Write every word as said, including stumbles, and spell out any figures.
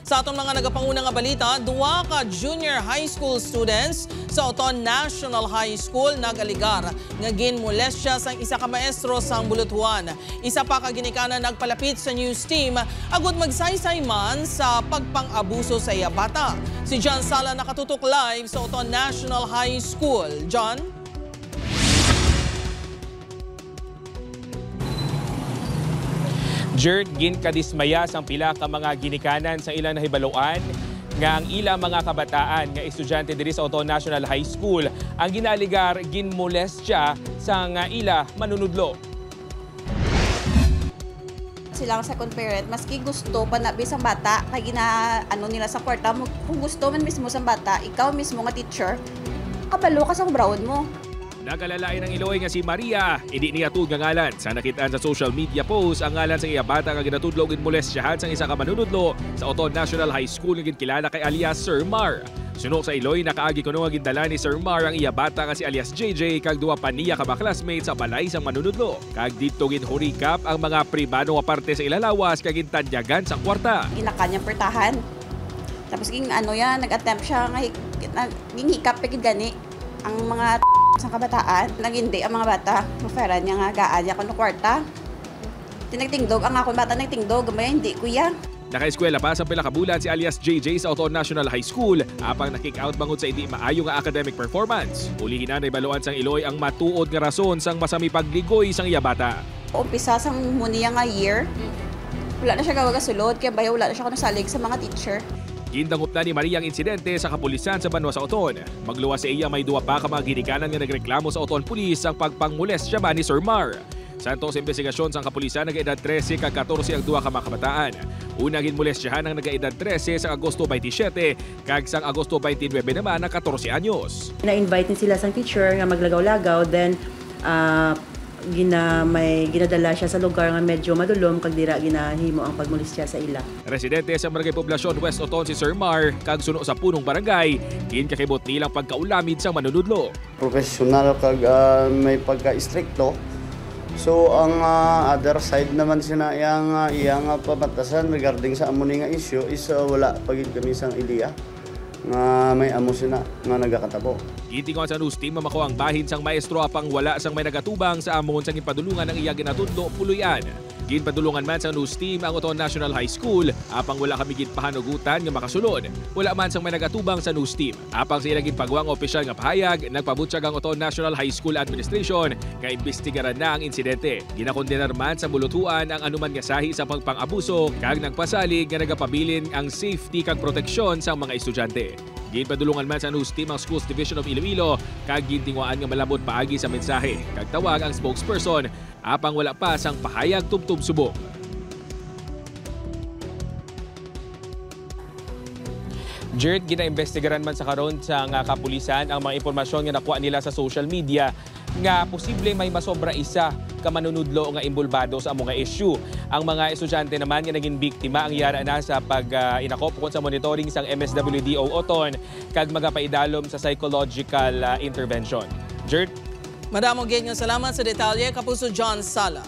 Sa aton mga nagapanguna nga balita, duha ka junior high school students sa Oton National High School nag-alegar nga ginmolestya sang isa ka maestro sang buluthuan. Isa pa ka ginikanan nagpalapit sa news team agud magsaysay man sa pagpang-abuso sa iya bata. Si John Sala nakatutok live sa Oton National High School. John? Jert, ginkadismaya sang pila ka mga ginikanan sa ila nahibaluan nga ang ila mga kabataan nga estudyante diri sa Oton National High School ang ginaalegar ginmolestya sang ila manunudlo. Sila ang second parent, maski gusto pa na bisang bata, kay gina-, ano nila sa kwarta mo, kung gusto man mismo sang bata, ikaw mismo nga teacher, kabalo ka sa kubraon mo. Nagalalain ang iloy nga si Maria, indi niya tuod nga ngalan. Sa nakit-an sa social media post, ang ngalan sa iya bata nga ginatudlo ginmolestyahan sang isa ka manunudlo sa Oton National High School nga ginkilala kay alias Sir Mar. Suno sa iloy, nakaagi kuno nga gindala ni Sir Mar ang iya bata nga si alias J J kag duha pa niya ka mga classmates sa balay sang manunudlo. Kag didto ginhurikap ang mga pribado nga parte sa ila lawas kag gintanyagan sa kwarta. Ginakan niya pertahan. Tapos ging ano yan, nag-attempt siya nga hik- nag- ginhikap pa gid gani ang mga sa kabataan. Nagindi ang mga bata. Mafera niya nga gaan niya kuno kwarta. Tinagtingdog ang akong bata, nagtingdog, gamay hindi kuya. Nakaeskwela pa sa pila ka bulan si alias J J sa Oton National High School, apang na-kick out bangod sa indi maayo nga academic performance. Uli hina nahibaluan sang iloy ang matuod nga rason sang masami pagligoy sang iya bata. Umpisa sang mo niya nga year, wala na siya gawagasulod, kaya bayo wala na siya kuno salig sa mga teacher. Gindangop na ni Maria ang insidente sa kapulisan sa banwa sa Oton. Magluwas sa iya may duwa pa ka mga ginikanan nga nagreklamo sa Oton Police sang pagpangmolestya man ni Sir Mar. Santos sa imbestigasyon sang kapulisan, nagaedad trese kag katorse ang duha ka mga kabataan. Una, ginmolestyahan ang nagaedad trese sang Agosto twenty-seven, kag sang Agosto twenty-nine naman ang katorse anyos. Na-invite ni sila sang teacher nga maglagaw-lagaw, then ah, gina may ginadala siya sa lugar nga medyo madulom kag dira ginahimo ang pagmolestya sa ila. Residente sa Barangay Poblacion West Oton si Sir Mar, kag suno sa punong barangay, ginkakibot nilang pagkaulamid sang manunudlo. Professional kag ah, may pagka-istrikto. So ang ah, other side naman sina iyang ah, iyang ah, pamatasan regarding sa amo ni nga issue is ah, wala pa gid kami sang ideya nga may amo sina nga nagakatabo. Gintinguhaan sa news team nga makuha ang bahin sang maestro apang wala sang may nagatubang sa amon sang ginpadulungan ang iya ginatudlo puloy-an. Ginpadulungan man sang news team ang Oton National High School, apang wala kami ginpahanugutan nga makasulod. Wala man sang may nagatubang sa news team. Apang sa ilang ginpagwa nga opisyal nga pahayag, nagpabutyag ang Oton National High School Administration nga imbestigaran na ang insidente. Ginakondenar man sa buluthuan ang anuman nga sahi sa pagpang-abuso kag nagpasalig nga nagapabilin ang safety kag proteksyon sang mga estudyante. Ginpadulungan man sa news team ang Schools Division of Iloilo kag gintinguhaan nga malambot paagi sa mensahe kag tawag ang spokesperson apang wala pa sang pahayag tubtob subong. Jert, ginaimbestigaran man sa karon sang kapulisan ang mga impormasyon nga nakuha nila sa social media nga posible may masobra isa ka manunudlo nga inbolbado sa amo nga issue. Ang mga estudyante naman nga naging biktima ang yara na sa pag-inakop ukon sa monitoring sang M S W D O Oton kag magapaidalom sa psychological ah, intervention. Jert? Madamo gid nga salamat sa detalye, Kapuso John Sala.